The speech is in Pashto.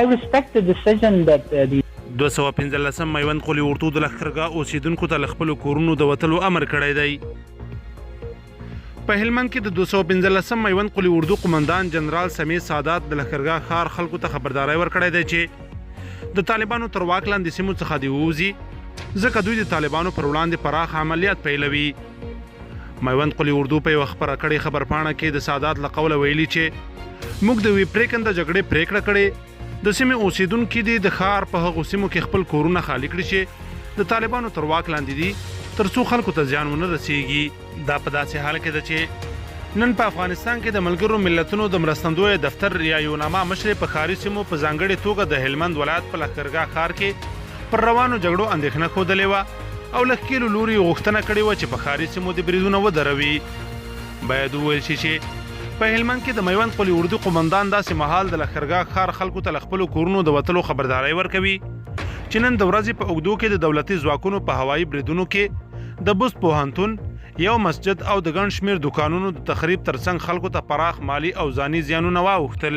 I respect the decision that the 215 میوند قول اردو د لښکرګاه اوسېدونکو ته له خپلو کورونو د وتلو امر کړی دی. په هلمند کې د 215 میوند قول اردو قومندان جنرال سمیع سادات د لښکرګاه ښار خلکو ته خبرداری ورکړی دی چې د طالبانو تر واک لاندې سیمو څخه دې ووځي، ځکه دوی د طالبانو پر وړاندې پراخ عملیات پیلوي. میوند قول اردو په یوه خپره کړې خبرپاڼه کې د سادات له قوله ویلي چې موږ د یوې پرېکنده جګړې پرېکړه کړې، د سیمې اوسېدونکي دې د ښار په هغو سیمو کې خپل کورونه خالي کړي چې د طالبانو تر واک لاندې دي، ترڅو خلکو ته زیان ونه رسېږي. دا په داسې حال کې ده چې نن په افغانستان کې د ملګرو ملتونو د مرستندوی دفتر یا یوناما مشرې په ښاري سیمو په ځانګړې توګه د هلمند ولایت په لښکرګاه ښار کې پر روانو جګړو اندېښنه ښودلې وه او له ښکېلو لوریو غوښتنه کړې وه چې په ښاري سیمو دې بریدونه ودروي. باید وویل شي چې په هلمند کې د میوند قول اردو قومندان داسې مهال د لښکرګاه ښار خلکو ته له خپلو کورونو د وتلو خبرداری ورکوي چې نن د ورځې په اوږدو کې د دولتي ځواکونو په هوایي بریدونو کې د بست پوهنتون، یو مسجد او د ګڼ شمېر دوکانونو د تخریب ترڅنګ خلکو ته پراخ مالي او ځاني زیانونه واوښتل.